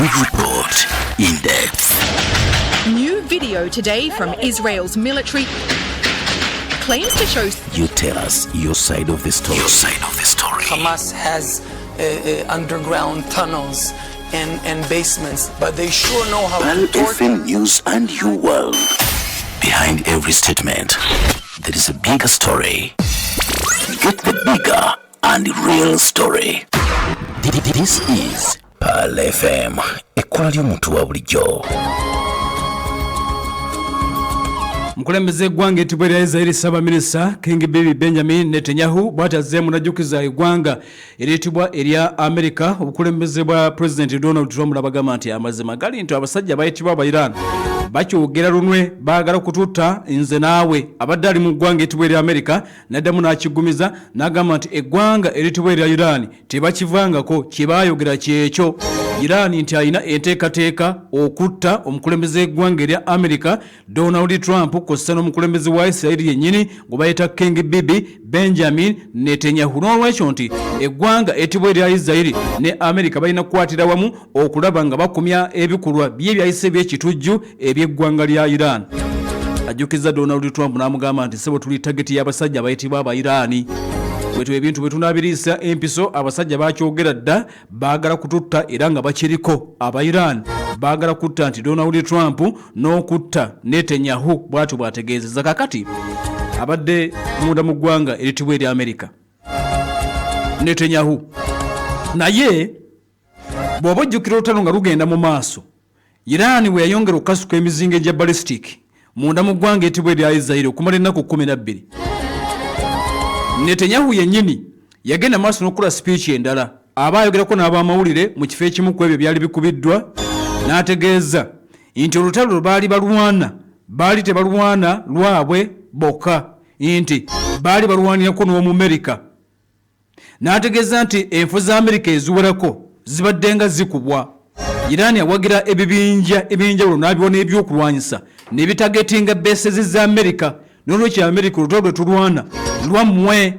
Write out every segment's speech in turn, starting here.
We report in depth. New video today from Israel's military claims to show You tell us your side of the story. Your side of the story. Hamas has underground tunnels and basements, but they sure know how Pearl to torture. FM News and your world. Behind every statement, there is a bigger story. Get the bigger and real story. This is Pearl FM, ekkola ly'omuntu wa bulijjo. Mukulembeze eggwanga etibwa erya Israeli, Ssaabaminisita King Bibi Benjamin Netanyahu bw'ati azzeemu n'ajjukiza eggwanga eriyitibwa erya Amerika, obukulembeze bwa Pulezidenti Donald Trump, n'abagamba nti amazima gali nti abasajja bayitibwa aba Iran bakyogera lunwe, baagala kututta nze naawe. Abadde ali mu ggwanga etibwa erya Amerika n'addamu n'akiggumiza n'agamba nti eggwanga eritibwa erya Iran tebakivangako, kye baayogera kyekyo. Iran nti alina enteekateeka okutta omukulembeze w'eggwanga erya Amerika Donald Trump kw'ossa n'omukulembeze wa Isirayiri yennyini gwe bayita King Bibi Benjamin Netanyahu. N'olwekyo nti eggwanga etibwa erya Isirayiri ne Amerika balina kukwatira wamu okulaba nga bakomya ebikolwa bye byayise eby'ekitujju eby'eggwanga lya Iran. Ajjukiza Donald Trump n'amugamba nti ssebo, tuli target y'abasajja abayitibwa Abairaani, bwetyo ebintu bwe tunaabiriisa empiso. Abasajja bakyogera dda, baagala kututta era nga bakiriko. Abairaani baagala kutta nti Donald Trump n'okutta Netanyahu, bw'atyo bw'ategeezezza. Kakati abadde munda mu ggwanga eritibwa erya Amerika Netanyahu, naye bw'oba ojjukira olutalo nga lugenda mu maaso, Iraani bwe yayongera okukasuka emizinga egya ballistic munda mu ggwanga etibwa erya Isirairi okumala ennaku 12, Netanyahu yennyini yagenda maaso n'okukola speech endala, aba ayogerako n'abamawulire mu kifo ekimu ku ebyo byali bikubiddwa, n'ategeeza nti olutalo lwe baali balwana baali tebalwana lwabwe bokka, nti baali balwanirako n'Omumerika, n'ategeeza nti enfo za Amerika eziwerako zibadde nga zikubwa. Iraani awagira ebibinja ebyenjawulo n'abiwa n'ebyokulwanyisa ne bitargetinga bases za Amerika, n'olwekyo Amerika, olutalo lwe tulwana lwammwe.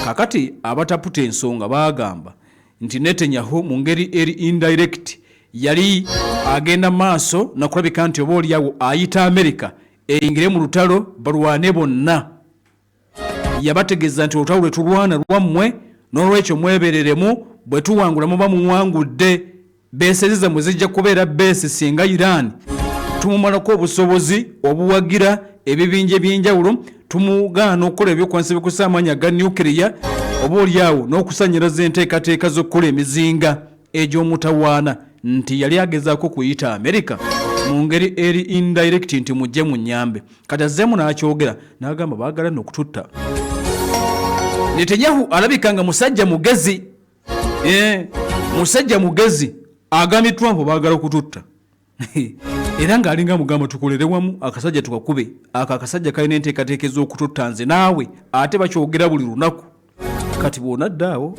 Kakati abataputa ensonga baagamba nti Netanyahu mu ngeri eri indirect yali agenda maaso nakulabika nti oba oliawo ayita Amerika eyingire mu lutalo balwane bonna. Yabategeeza nti olutalo lwe tulwana lwammwe, n'olwekyo mwebereremu, bwe tuwangula muba muwangudde, bases zammwe zijja kubeera base singa Iran tumumalako obusobozi obuwagira ebibinja ebyenjawulo, tumugaana okukola ebyokulwanyisa ebikusa amaanyi aga nuclear, oba oliawo n'okusanyalaza enteekateeka z'okukola emizinga egy'omutawaana, nti yali agezaako kuyita Amerika mu ngeri eri indirect nti mujje mu nnyambe. Kati azzeemu n'akyogera n'agamba baagala nno okututta. Netanyahu alabika nga musajja mugezi, musajja mugezi, agambye Trump baagala okututta era ng'alinga mugamba tukolere wamu akasajja tukakube. Ako akasajja kalina enteekateeka ez'okututta nze naawe, ate bakyogera buli lunaku. Kati bw'onadda awo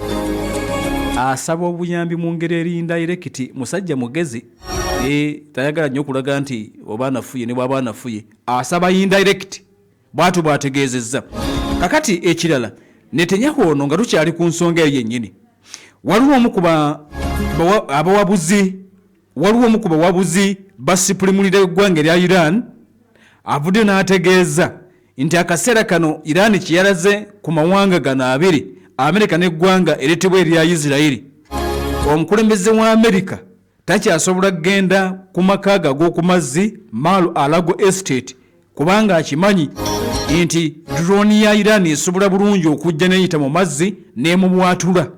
asaba obuyambi mu ngeri eri indirect. Musajja mugezi, tayagala nnyo okulaga nti oba anafuye, ne bw'aba anafuye asaba indirect, bw'atyo bw'ategeezezza. Kakati ekirala, Netanyahu ono, nga tukyali ku nsonga eyo yennyini, waliwo omu ku abawabuzi, waliwo omu ku bawabuzi ba supreme leader w'eggwanga erya Iran avuddeyo n'ategeeza nti akaseera kano Iran kyeyalaze ku mawanga gano abiri, Amerika n'eggwanga eritibwa erya Isirayiri, omukulembeze wa Amerika takyasobola kugenda ku maka ge ag'oku mazzi Mar Alago Estate, kubanga akimanyi nti drone ya Iran esobola bulungi okujja neyita mu mazzi n'emubwatula.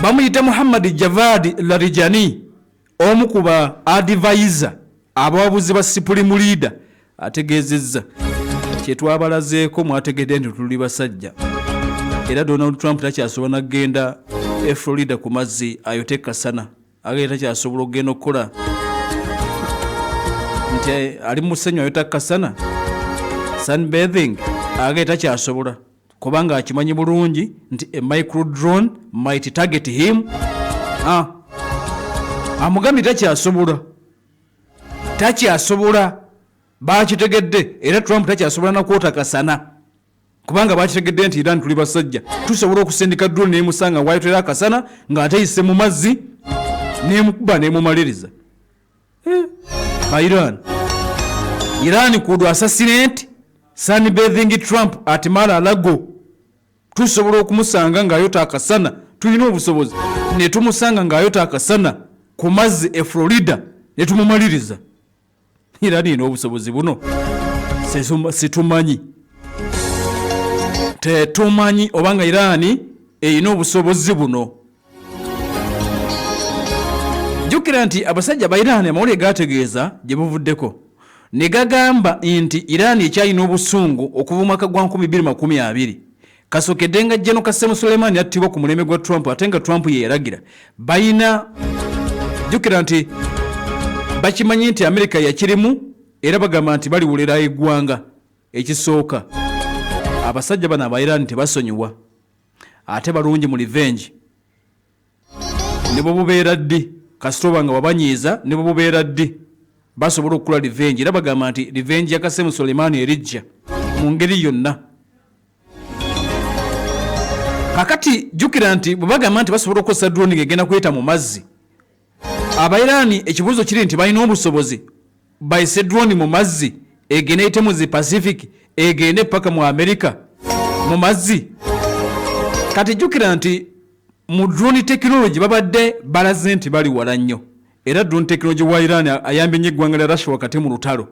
Bamuyita Muhammad Javad Larijani, omu ku ba advisor, abawabuzi ba supreme leader, ategeezezza. Kyetwabalazeeko mwategedde nti tuli basajja, era Donald Trump takyasobola nagenda e Florida ku mazzi ayote kasana, agenda takyasobola okugenda okukola nti ali musenyu ayota kasana, sunbathing, agenda takyasobola kubanga akimanyi bulungi nti a micro drone might target him. Amugambye takyasobola, takyasobola, bakitegedde, era Trump takyasobola nakwota kasana. Kubanga bakitegedde nti Iran tuli basajja, tusobola okusindika drone nemusanga wayotera akasana ng'ate yise mu mazzi nemukuba nemumaliriza. Ba Iran, Iran could assassinate sunbathing Trump at Mar-a-Lago. Tusobola okumusanga ng'ayota akasana, tulina obusobozi ne tumusanga ng'ayota akasana ku mazzi e Florida ne tumumaliriza. Iran erina obusobozi buno, situmanyi, tetumanyi obanga Iran erina obusobozi buno. Jjukira nti abasajja ba Iran amawulire gategeeza gye buvuddeko ne gagamba nti Iran ekyalina obusungu okuva mu mwaka gwa 2020 kasokedde nga General Qasem Soleimani attibwa ku mulembe gwa Trump, ate nga Trump ye yalagira. Balina, jjukira nti bakimanyi nti Amerika yakirimu, era bagamba nti baliwolera eggwanga. Ekisooka, abasajja bano aba Iran tebasonyiwa, ate balungi mu revenge. Ne bwe bubeera ddi, kasita oba nga wabanyiiza, ne bwe bubeera ddi basobola okukola revenge. Era bagamba nti revenge ya Qasem Soleimani erijja mu ngeri yonna. Kakati jjukira nti bwe bagamba nti basobola okukozesa drone ng'egenda kuyita mu mazzi, Abairani ekibuuzo kiri nti balina obusobozi bayise drone mu mazzi egende eyite mu zi Pacific egende paka mu America mu mazzi? Kati jjukira nti mu drone technology babadde balaze nti bali wala nnyo, era drone technology wa Iran ayambye nnyo eggwanga lya Russia wakati mu lutalo.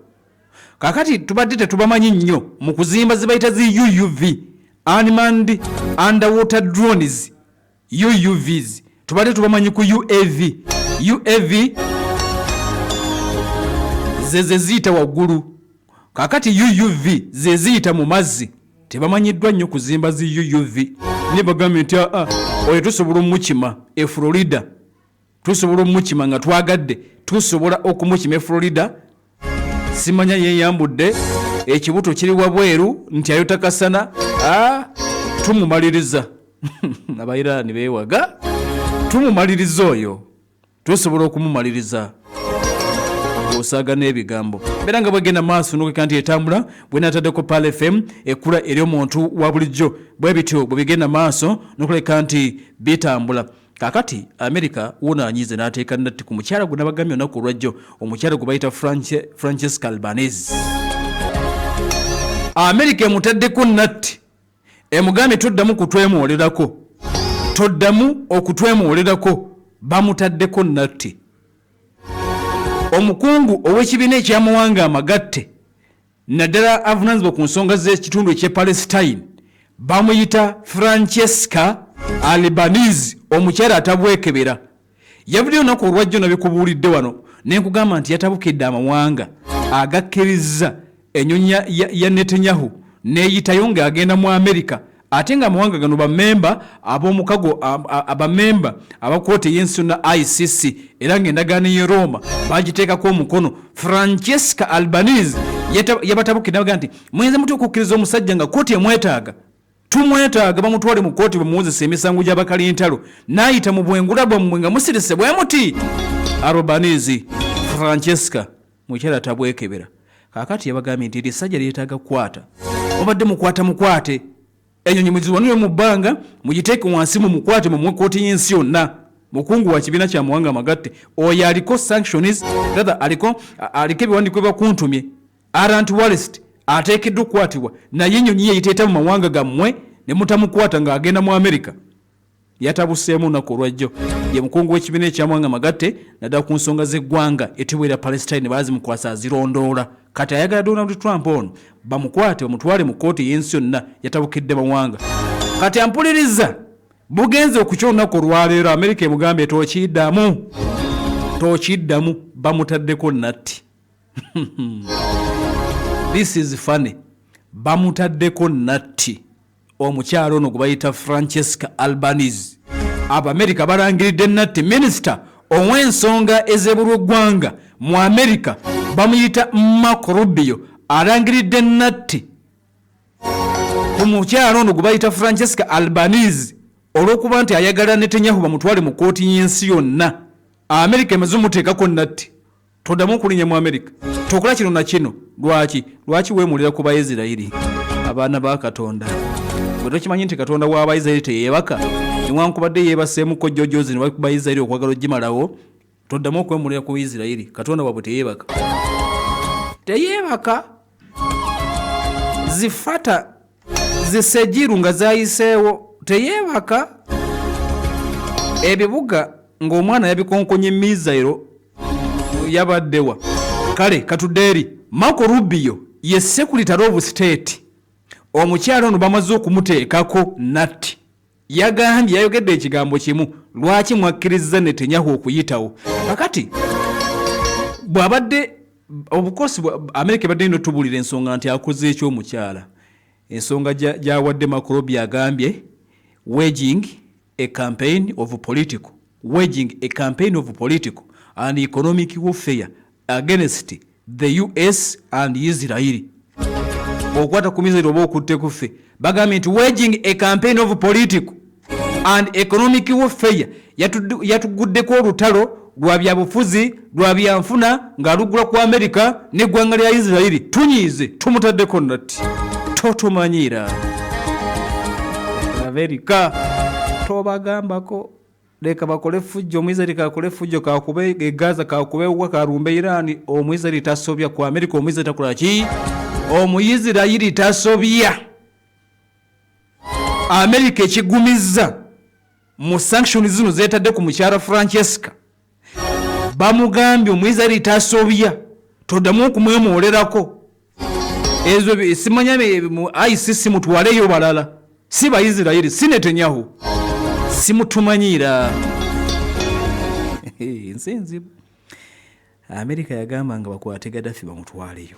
Kakati tubadde tetubamanyi nnyo mu kuzimba zibayita zi UUV, unmanned underwater drones, UUVs. Tubadde tubamanyi ku UAV. UAV ze ziyita waggulu, kakati UUV ze ziyita mu mazzi. Tebamanyiddwa nnyo kuzimba zi UUV, naye bagambye nti aa, oyo tusobola omukima e Florida, tusobola omukima nga twagadde, tusobola okumukima e Florida. Simanya yeyambudde ekibuto kiri wabweru nti ayota kasana, tumumaliriza. Abairani bewaga, tumumaliriza oyo, tusobola okumumaliriza. Osaaga n'ebigambo mbeera nga bwegenda maaso nokeka nti etambula bwenataddeko Pearl FM ekkula eri omuntu wa bulijjo, bwe bityo bwe bigenda maaso nokuleka nti bitambula. Kakati America wuno anyiize n'ateeka natti ku mukyala gwe nabagambye olunaku olwajjo, omukyala gwe bayita Francesca Albanese. America emutaddeko natti, emugambye toddamu kutwemwolerako, toddamu okutwemwolerako. Bamutaddeko natti. Omukungu ow'ekibiina eky'amawanga amagatte naddala avunaanyizibwa ku nsonga z'ekitundu eky'e Palestine bamuyita Francesca Albanese, omukyala atabwekebera. Yavuddeyo olunaku olwajjo nabikubuulidde wano ne nkugamba nti yatabukidde amawanga agakkirizza ennyonyi ya Netanyahu n'eyitayo ng'agenda mu Amerika, ate ng'amawanga gano bammemba ab'omukago, abamemba aba kkooti ey'ensi yonna ICC, era ng'endagaano y'e Roma bagiteekako omukono. Francesca Albanese yabatabukidde n'abaga nti muyinza mutya okukkiriza omusajja nga kkooti emwetaaga, tumwetaaga bamutwale mu kkooti bamuwozesa emisango gy'abakalintalo, n'ayita mu bwengula bwammwe nga musirise bwe muti. Albanese Francesca mukyala tabwekebera. Kaakati yabagambye nti erisajja lyetaaga kukwata, mubadde mukwata mukwate enyonyi muziwanule mu bbanga mugiteeke wansi mumukwate mumuwe kkooti y'ensi yonna. Mukungu wa kibiina kya mawanga amagatte oyo aliko sanctions, rather aliko ebiwandiiko byebakuntumye, Arant Walest ateekeddwa okukwatibwa, naye ennyonyi ye eyiteeta mu mawanga gammwe ne mutamukwata ng'agenda mu Amerika. Yatabuseemu olunaku olwajjo. Ye mukungu w'ekibiina ekyamawanga amagatte naddala ku nsonga z'eggwanga etibwa erya Palestine, baazimukwasa azirondoola. Kati ayagala Donald Trump ono bamukwate bamutwale mu kkooti ey'ensi yonna. Yatabukidde mawanga. Kati ampuliriza, bugenze okukya olunaku olwaleero Amerika emugambye tokiddamu, tokiddamu, bamutaddeko natti. This is funny. Bamutaddeko natti omukyalo ono gwe bayita Francesca Albanese. Abamerika balangiridde natti minisita ow'ensonga ez'ebweru w'eggwanga mu Amerika bamuyita Marco Rubio, alangiridde natti ku mukyalo ono gwe bayita Francesca Albanese olw'okuba nti ayagala Netanyahu bamutwale mu kkooti y'ensi yonna. Amerika emaze omuteekako natti, toddamu okulinnya mu Amerika, tokola kino na kino. Lwaki? Lwaki weemulira ku Baisirairi? Abaana ba Katonda, bwe tokimanyi nti Katonda w'Abaisiraeri teyeebaka, newankubadde yeebaseemuko jjojozi ne bakuba Isiraeri okwagala ogimalawo, toddamu okwemulira ku Isiraeri. Katonda waabwe teyeebaka, teyeebaka. Zifata zisejiru nga zayiseewo, teyeebaka. Ebibuga ng'omwana yabikonkonye mizairo yabaddewa. Kale katudde eri Marco Rubio, ye Secretary of State. Omukyala ono bamaze okumuteekako natti. Yagambye, yayogedde ekigambo kimu: lwaki mwakkiriza Netanyahu okuyitawo? Kakati bw'abadde obukosi, Amerika ebadde ino tubuulira ensonga nti akoze ekyomukyala. Ensonga gy'awadde Marco Rubio, agambye waging a campaign of political and economic warfare against the US and Israel. Okwata ku Israel oba okutte ku ffe. Bagambye nti waging a campaign of political and economic warfare, yatuguddeko olutalo lwa byabufuzi, lwa byanfuna, ng'alugula ku Amerika n'eggwanga lya Isirairi. Tunyiize, tumutaddeko natti. Totumanyiira Amerika, tobagambako, leka bakole fujjo. Omwisirairi kakole fujjo, kakube egaza, kakube wa, karumbe Irani. Omwisirairi tasobya ku Amerika. Omwisirairi takola ki? Omuyisirayiri tasobya. Amerika ekigumizza mu sanction zino zetadde ku mukyala Francesca, bamugambye omuyisirayiri tasobya, toddamu okumwemwolerako ezo simanya mu ICC mutwaleyo balala, si Baisirayiri, si Netanyahu, simutumanyiira. Ensi enzibu. Amerika yagamba nga bakwate Gadafi bamutwaleyo,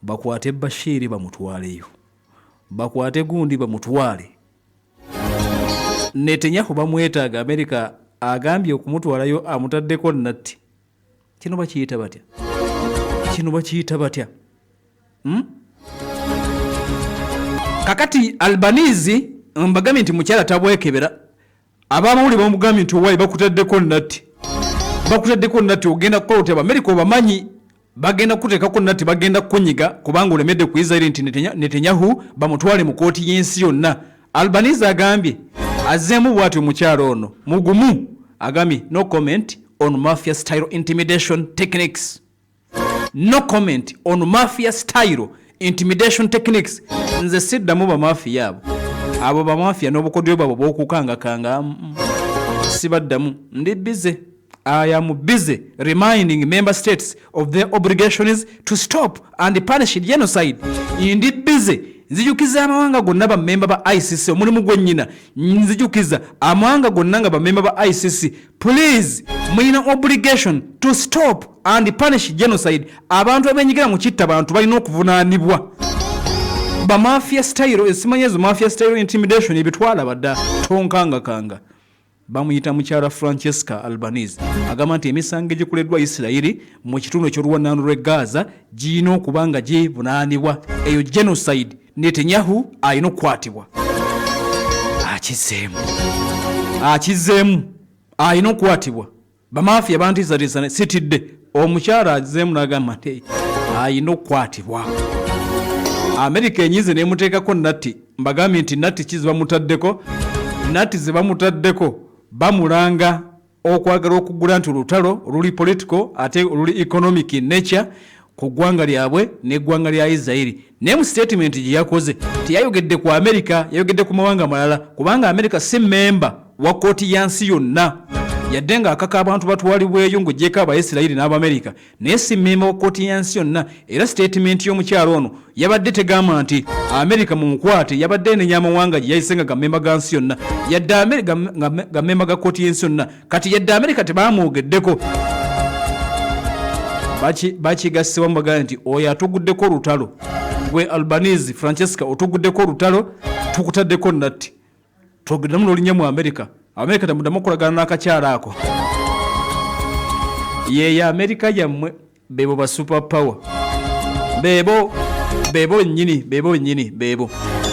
bakwate Bashiri bamutwaleyo, bakwate gundi bamutwale. Netanyahu bamwetaaga. Amerika agambye okumutwalayo amutaddeko natti. Kino bakiyita batya? Kino bakiyita batya? Kakati Albanese mbagambye nti mukyala tabwekebera. Abamawulire bamugambye nti owayi bakutaddeko natti, bakutaddeko natti, ogenda kukola otya? Abamerika obamanyi, bagenda kukuteekako natti, bagenda kukunyiga kubanga olemedde ku Israeli nti Netanyahu bamutwale mu kooti y'ensi yonna. Albanese agambye, azzeemu bw'ati, omukyalo ono mugumu, agambye no comment on mafia style intimidation techniques, no comment on mafia style intimidation techniques. Nze siddamu bamafiya abo, abo bamafiya n'obukodyo bwabwe bw'okukangakanga, sibaddamu. Ndi busy, I am busy reminding member states of their obligations to stop and punish genocide. Ndi busy nzijukiza amawanga gonna bamemba ba ICC omulimu gwennyina. Nzijukiza amawanga gonna nga bamemba ba ICC, please, mulina obligation to stop and punish genocide. Abantu abenyigira mu kitta bantu balina okuvunaanibwa. Bamafia style, esimanyi ezo mafia style intimidation ebitwala badda tonkangakanga. Bamuyita mukyala Francesca Albanese, agamba nti emisango egikoleddwa Isirayiri mu kitundu eky'oluwannaano lw'e Gaza girina okuba nga givunaanibwa. Eyo genocide, Netanyahu alina okukwatibwa. Akizeemu, akizeemu, alina okukwatibwa. Bamafiya bantiisatiisa, sitidde. Omukyala azeemu n'agamba nti alina okukwatibwa. Amerika enyize nemuteekako natti. Mbagambye nti natti ki zebamutaddeko? Natti zebamutaddeko, bamulanga okwagala okugula nti olutalo oluli political ate oluli economic in nature ku ggwanga lyabwe n'eggwanga lya Isirairi. Naye mu statement gye yakoze teyayogedde ku Amerika, yayogedde ku mawanga malala, kubanga Amerika si memba wa kooti ya nsi yonna. Yadde ng'akaka abantu batwalibweyo ng'oggyeko Abaisirayiri n'Abamerika, naye si memba wa kooti ya nsi yonna. Era statement y'omukyalo ono yabadde tegamba nti Amerika mumukwate, yabadde enenya amawanga gye yayise nga gamemba ga nsi yonna, yadde gamemba ga kooti y'ensi yonna. Kati yadde Amerika tebamwogeddeko, bakigassibwamu, bagamba nti oyo atuguddeko olutalo. Gwe Albanese Francesca otuguddeko olutalo, tukutaddeko natti, twogeddemu n'olinnya mu Amerika. Amerika temuddamu okukolagana n'akakyalo ako. Yeyo Amerika yammwe, bebo ba super power, bebo, bebo nnyini, bebo nnyini, bebo.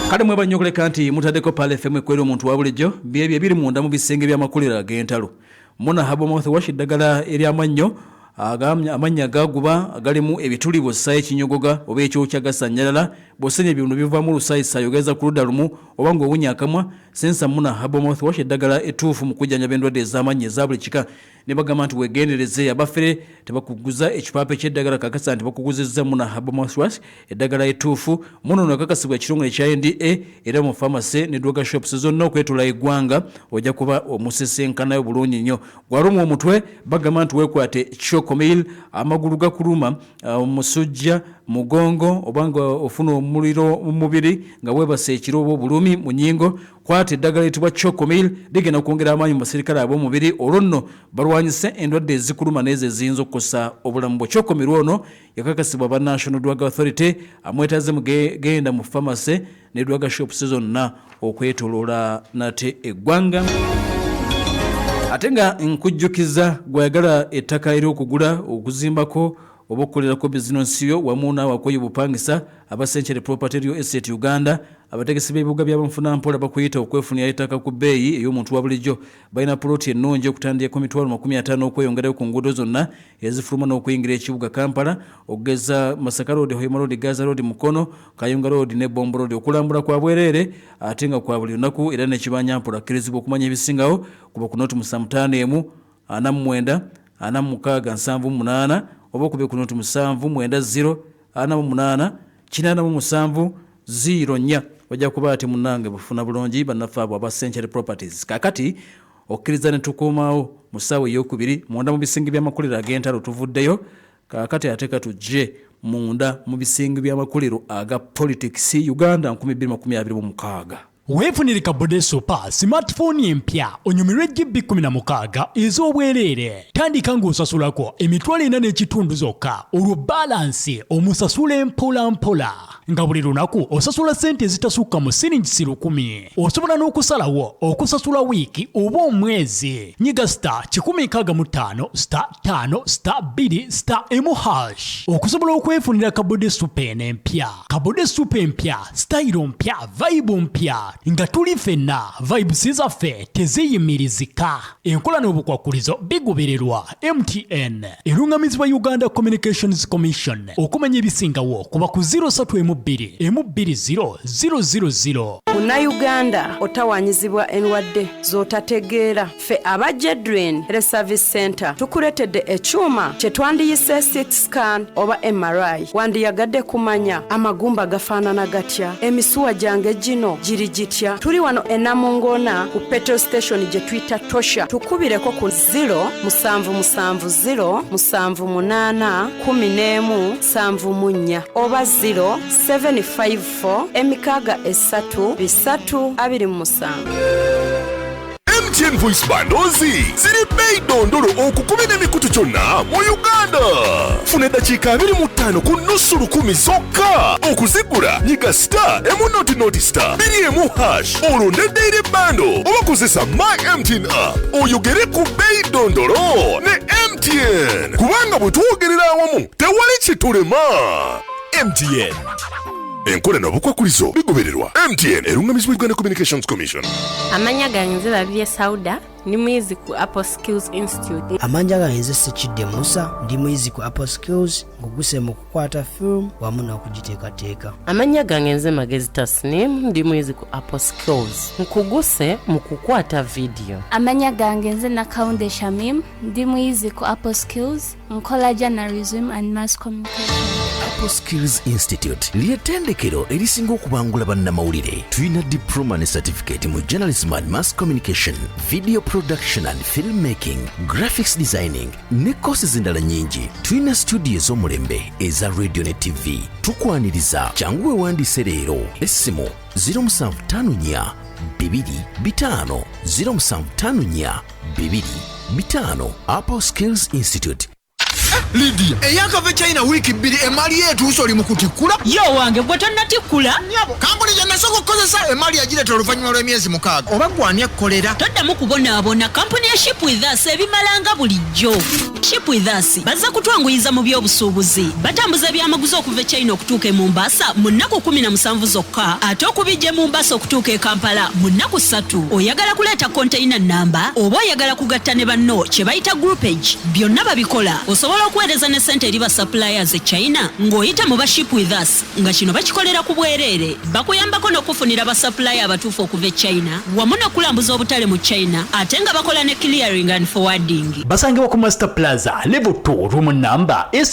Kale mweba nnyo okuleka nti mutaddeko Pearl FM ekwera omuntu wa bulijjo. Byebyo ebiri munda mu bisenge by'amakuliro ag'entalo. Muna Herbal mouthwash, eddagala ery'amannyo. Amannya gaguba agalimu ebituli bw'ossaayo ekinyogoga oba ekyokya gasannyalala. Bw'osenya ebintu bivaamu olusaayisayi ogeza ku ludda lumu oba ng'owunya akamwa. Sensa Muna Herbal Mouthwash, eddagala ettuufu mu kujjanjaba endwadde ez'amannya eza buli kika. Ne bagamba nti weegendereze, abafere tebakuguza ekipaapa eky'eddagala. Kakasa nti bakuguzizza Muna Herbal Mouthwash, eddagala ettuufu. Muno nakakasibwa ekitongole ekya NDA, era mu pharmacy ne drug shops zonna okwetoola eggwanga ojja kuba omusisinkanayo bulungi nnyo. Gwalumwa omutwe, bagamba nti weekwate Chocomil. Amagulu gakuluma, omusujja, mugongo, oba nga ofuna omuliro mu mubiri nga weebase ekiro, oba obulumi mu nnyingo, kwata eddagala liyitibwa Chocomil. Ligenda kwongera amaanyi mu basirikale ab'omubiri, olwo nno balwanyise endwadde ezikuluma n'ezo eziyinza okukosa obulamu bwo. Chocomil ono yakakasibwa ba National Drug Authority. Amwetaaze mugenda mu pharmacy ne drug shops zonna okwetoloola nate eggwanga. Ate nga nkujjukiza, gwayagala ettaka ery'okugula, okuzimbako oba okukolerako bizinensi yo, wamu naawe bupangisa, aba Century Property Real Estate Uganda, abategesi b'ebibuga by'abanfunampola, bakuyita okwefunira ettaka ku bbeeyi ey'omuntu wa bulijjo. Balina puloti ennungi okutandika ku mitwalo 50 okweyongerayo ku nguudo zonna ezifuluma n'okuyingira ekibuga Kampala, okugeza Masaka Road, Hoima Road, Gaza Road, Mukono, Kayunga Road ne Bombo Road. Okulambula kwa bwereere ate nga kwa buli lunaku, era nekibanyampola akkirizibwa. Okumanya ebisingawo kuba ku 071 49 46 78, oba okube ku 079 048 87 04. Ojja kuba ati munnange bufuna bulungi bannaffe abo aba Century Properties. Kakati okkiriza ne tukuumawo mu ssaawa eyokubiri munda mu bisingi by'amakuliro ag'entalo. Tuvuddeyo kaakati, ate katujje munda mu bisingi by'amakuliro aga politics Uganda 2026. Weefunire Kabode Super smartphone empya, onyumirwe GB 16 ez'obwereere. Tandika ng'osasulako 4,500 zokka, olwo balance omusasula mpola mpola, nga buli lunaku osasula ssente ezitasukka mu siringisi 1,000. Osobola n'okusalawo okusasula wiiki oba omwezi. Nyiga star 165 star 5 star 2 star 1 hash okusobola okwefunira Kabode Super eno empya. Kabode Super empya, sitayiro mpya, vibe mpya, nga tuli ffenna, vibes zaffe teziyimirizika. Enkola n'obukwakulizo bigobererwa MTN, erungamizibwa Uganda Communications Commission. Okumanya ebisingawo kuba ku 032 120 000. Munnayuganda otawaanyizibwa endwadde z'otategeera. Ffe aba Jedrin Health Service Center tukuleetedde ekyuma kye twandiyise CT scan oba MRI. Wandiyagadde kumanya amagumba gafaanana gatya, emisuwa gyange gino giri gitya? Tuli wano e Namungoona ku petrol station gye tuyita Tosha. Tukubireko ku 0 770 78 11 74 oba 0 754 63 3 27. MTN Voice Bundles ziri bbeeyi ddondolo okukubira emikutu gyonna mu Uganda. Funa eddakiika 25 ku nusu lukumi zokka. Okuzigula nyiga star 1 nought nought star 2 1 hash, olwo neddeire bundle, oba kozesa My MTN app oyogere ku bbeeyi ddondolo ne MTN, kubanga bwe twogerera awamu tewali kitulema. MTN. Enkola n'obukwakulizo bigobererwa. MTN erungamizibwa Uganda Communications Commission. Amanya gange nze Babirye Sauda, ndi muyizi ku Apple Skills Institute. Amanya gange nze Sekidde Musa, ndi muyizi ku Apple Skills, nguguse mu kukwata firimu wamu n'okugiteekateeka. Amanya gange nze Magezi Tasnim, ndi muyizi ku Apple Skills, nkuguse mu kukwata vidiyo. Amanya gange nze Nakawunde Shamim, ndi muyizi ku Apple Skills, nkola journalism and mass communication. Apple Skills Institute ly'ettendekero erisinga okubangula bannamawulire. Tulina diploma ne certificate mu journalism and mass communication, video production and filmmaking, graphics designing ne courses endala nnyingi. Tulina studio ez'omulembe eza radio ne TV. Tukwaniriza, kyangu weewandiise leero. Essimu 0754 2 5 0754 2 5. Apple Skills Institute. Lidia, eyakava e China wiiki 2, emaali ye etuuse, oli mu kutikkula. Yo wange, gwe tonnatikkula? Nyabo, kampuni gye nasooka okukozesa emaali yagireeta oluvannyuma lw'emyezi 6. Oba gwani ekkolera? Toddamu kubonaabona. Kampuni ya Ship With Us ebimalanga bulijjo. Ship With Us bazza kutwanguyiza mu by'obusuubuzi. Batambuza ebyamaguzi okuva e China okutuuka e Mombasa mu nnaku 17 zokka, ate okubijja e Mombasa okutuuka e Kampala mu nnaku 3. Oyagala kuleeta konteyina namba oba oyagala kugatta ne banno, kye bayita groupage, byonna babikola. Osobola okuweereza ne ssente eri ba suppliers e China ng'oyita mu ba Ship With Us, nga kino bakikolera ku bwereere. Bakuyambako n'okufunira ba supplier abatuufu okuva e China, wamu n'okulambuza obutale mu China, ate nga bakola ne clearing and forwarding. Basangibwa ku Master Plaza, level 2, room number S.